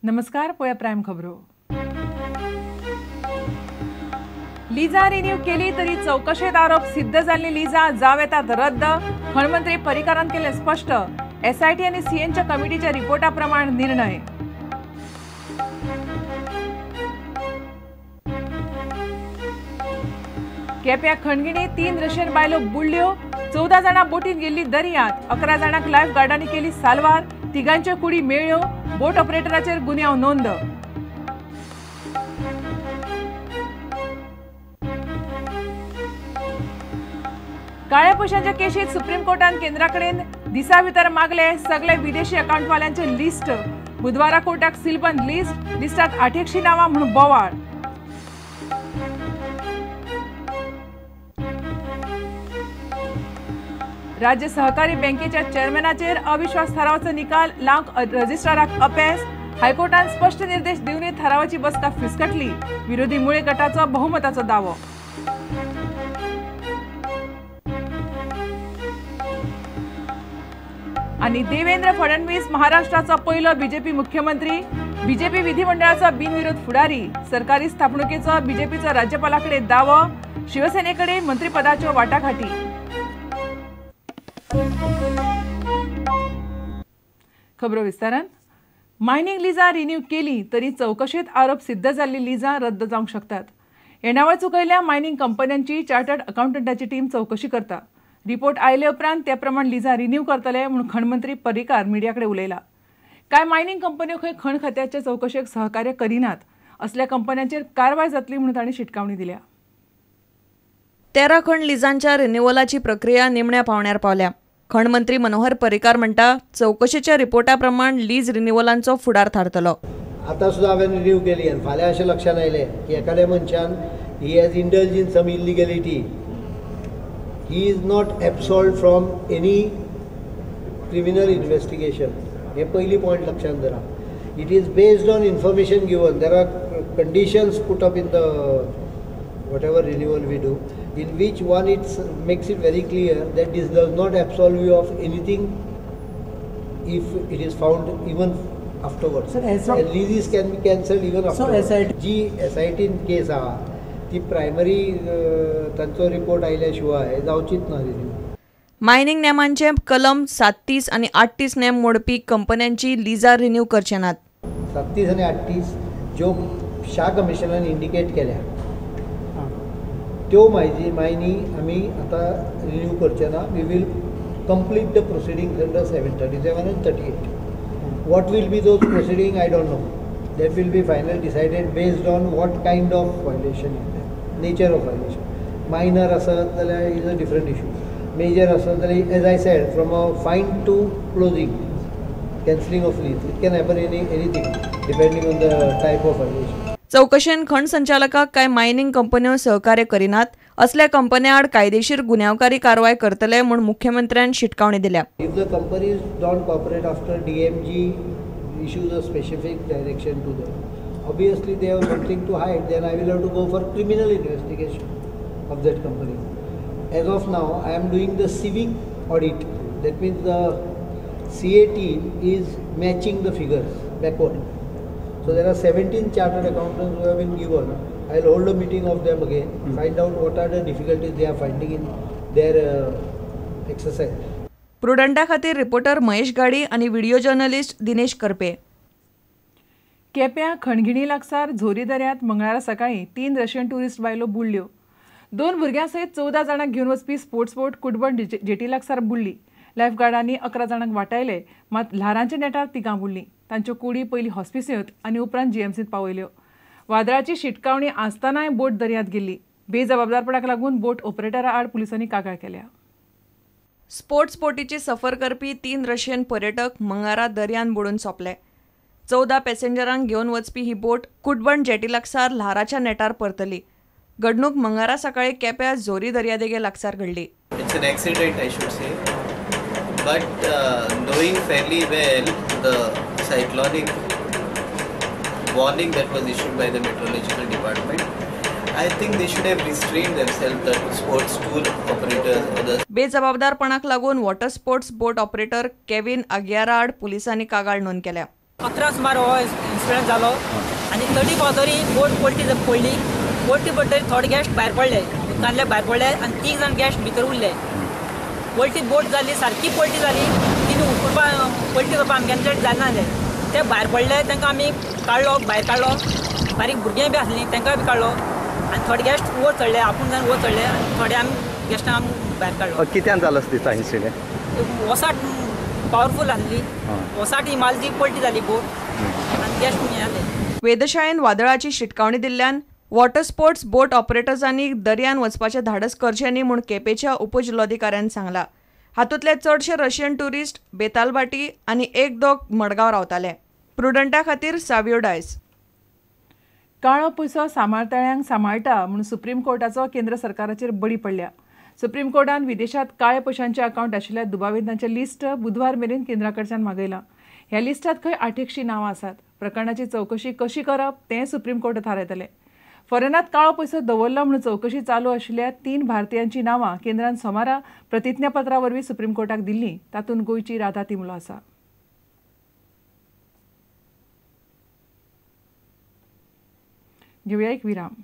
नमस्कार, पळया प्रायम खबरो. लिजा रिन्यू केली तरी चौकशेत आरोप सिद्ध जाल्ली लिजा जाव येतात रद्द. खण मंत्री पर्रीकारान केलें स्पश्ट. एसआयटी आनी सीएनच्या कमिटीच्या रिपोर्टा प्रमाण निर्णय. केप्या खणगिणी 3 रशियन बायलो बुडल्यो. 14 जाणां बोटीन गेल्ली दर्यांत. 11 जाणांक लायफ गार्डांनी केली साल्वार. तिगांच्यो कुडी मेळ्ळ्यो. बोट ऑपरेटराचेर गुन्यांव नोंद. काळ्या पयशांच्या केशीत सुप्रीम कोर्टान केंद्राकडेन दिसा भितर मागले सगळे विदेशी अकाउंटवाल्यांचे लिस्ट. बुधवारा कोर्टाक सीलबंद लिस्ट. लिस्टात 800 नांवां म्हूण बोवाळ. राज्य सहकारी बँकेच्या चेअरमॅनाचेर अविश्वास थारावाचो निकाल लावंक रजिस्ट्राराक अपेस. हायकोर्टान स्पश्ट निर्देश दिवनूय थारावाची बसका फिसकटली. विरोधी मुळे गटाचो बहुमताचो दावो. आनी देवेंद्र फडणवीस महाराष्ट्राचो पयलो बीजेपी मुख्यमंत्री. बीजेपी विधिमंडळाचो बिनविरोध फुडारी. सरकारी स्थापणुकेचो बीजेपीचो राज्यपालाकडे दावो. शिवसेनेकडे मंत्रिपदाच्यो वाटाघाटी. खबरो विस्तारान. मायनिंग लिजा रिन्यू केली तरी चौकशेत आरोप सिद्ध जाल्ली लिजा रद्द जावंक शकतात. येणावळ चुकयल्या मायनिंग कंपन्यांची चार्टर्ड अकाउंटंटाची टीम चौकशी करता. रिपोर्ट आयले उपरांत त्या प्रमाण लिजा रिन्यू करतले म्हूण खण मंत्री पर्रीकार मिडियाकडे उलयला. कांय मायनिंग कंपन्यो खंय खण खात्याचे चौकशेक सहकार्य करिनात. असल्या कंपन्यांचेर कारवाय जातली म्हणून तांणी शिटकावणी दिल्या. 13 खण लिजांच्या रिन्युअलाची प्रक्रिया निमण्या पावण्यार पावल्या. खण मंत्री मनोहर पर्रीकार म्हणटा चौकशेच्या रिपोर्टा प्रमाण लीज रिन्युअलांचो फुडार थारतलो. आतां सुद्दां हांवें रिन्यू केली आनी फाल्यां अशें लक्षांत आयलें की एखाद्या मनशान he has indulge in some illegality, he is not absolved from any criminal investigation. हे पयली पॉयंट लक्षांत धरा. It is based on information given. There are conditions put up in the whatever renewal we do, in which one it makes it very clear that this does not absolve you of anything if it is found even afterwards. Sir, and leases can be cancelled even afterwards. So G SIT case आहा ती primary तांचो report आयल्या शिवाय जावचीच ना renew. Mining नेमांचे कलम 37 आनी 38 नेम मोडपी कंपन्यांची लिजा रिन्यू करचे नात. 37 आनी 38 ज्यो शाह कमिशनान इंडिकेट केल्या त्यो मायनी आमी आतां रिन्यू करचे ना. We will complete the proceedings under 737 and 38. What will be those proceeding I don't know. That will be final decided based on what kind of violation is that, nature of violation. Minor आसत जाल्यार is a different issue. Major आसत जाल्यार as I said from a fine to closing, cancelling of lease, it can happen anything depending on the type of violation. चौकशेन खण संचालकाक कांय mining कंपन्यो सहकार्य करिनात असल्या कंपन्यां आड कायदेशीर गुन्यांवकारी कारवाय करतले म्हूण मुख्यमंत्र्यान शिटकावणी दिल्या. If the companies don't cooperate after DMG issues a specific direction to them, obviously they have something to hide, then I will have to go for criminal investigation of that company. As of now I am doing the civic audit. That means the CA team is matching the figures backward. So there are 17 chartered accountants who have been given. I will hold a meeting of them again, find out what are the difficulties they are finding in their exercise. प्रुडंटा खातीर reporter Mahesh गाडी आनी video journalist Dinesh Karpe. केप्यां खणगिणी लागसार झोरी दर्यांत मंगळारा सकाळीं 3 Russian tourist बायलो बुडल्यो. 2 भुरग्यां सयत 14 जाणांक घेवन वचपी स्पोर्ट्स बोट कुटबण जेटी लागसार बुडली. लायफ गार्डांनी 11 जाणांक वाटायले, मात ल्हारांच्या नेटार तिगां बुडलीं. तांच्यो कुडी पयलीं हॉस्पिसियेंत आनी उपरांत जीएमसींत पावयल्यो. वादळाची शिटकावणी आसतनाय बोट दर्यांत गेल्ली. बेजबाबदारपणाक लागून बोट ऑपरेटरा आड पुलिसांनी कागाळ केल्या. स्पोर्ट्स बोटीची सफर करपी 3 रशियन पर्यटक मंगळारा दर्यांत बुडून सोंपले. 14 पॅसेंजरांक घेवन वचपी ही बोट कुटबण जेटी लागसार ल्हाराच्या नेटार परतली. घडणूक मंगळारा सकाळी केप्या झोरी दर्यादेगे लागसार घडली. It's an accident, I should say. But knowing fairly well the cyclonic warning that was issued by the meteorological department, I think they should have restrained themselves, the sports tour operators or the बेजबाबदारपणाक लागून water sports boat operator Kevin आगियारा आड पुलिसांनी कागाळ नोंद केल्या. 11 सुमार हो incident जालो आनी तडी पावतरी बोट पलटी पडली. पलटी पडटरी थोडे गेस्ट भायर पडले, उदकांतले भायर पडले आनी 3 जाण गेस्ट भितर उरले. पलटी बोट जाली, सारकी पलटी जाली, तिणी उखलपा पलटी करपा आमच्यांचे जायना जालें. ते भायर पडले, तांकां आमी काडलो, भायर काडलो. बारीक भुरगीं बी आसलीं तांकां बी काडलो आनी थोडे गेस्ट वयर चडले, आपूण जावन वयर चडले आनी थोडे आमी गेस्टांक आमी भायर काडलो. कित्यान जालो दिसता इन्सिडंट? वसाट पावरफूल आसली, वसाट ही मालची पलटी जाली बोट आनी गेस्ट जाले. वेधशाळेन वादळाची शिटकावणी दिल्ल्यान वॉटर स्पोर्ट्स बोट ऑपरेटर्सांनी दर्यान वचपाचें धाडस करचें न्ही म्हूण केपेंच्या उपजिल्लोधिकाऱ्यान सांगला. हातूंतले चडशे रशियन ट्युरिस्ट बेतालभाटी आनी एक दोग मडगांव रावताले. प्रुडंटा खातीर सावियो डायस. काळो पयसो सांबाळतल्यांक सांबाळटा म्हूण सुप्रीम कोर्टाचो केंद्र सरकाराचेर बडी पडल्या. सुप्रीम कोर्टान विदेशांत काळे पयशांचे अकावंट आशिल्ल्या दुबावितांचें लिस्ट बुधवार मेरेन केंद्रा कडच्यान मागयलां. ह्या लिस्टांत खंय 800 नांवां आसात. प्रकरणाची चवकशी कशी करप तें सुप्रीम कोर्ट थारायतलें. फॉरेनांत काळो पयसो दवरलो म्हूण चवकशी चालू आशिल्ल्या 3 भारतीयांची नांवां केंद्रान सोमारा प्रतिज्ञापत्रा वरवीं सुप्रीम कोर्टाक दिल्लीं. तातूंत गोंयची राधा तिमलो आसा. घेवया एक विराम.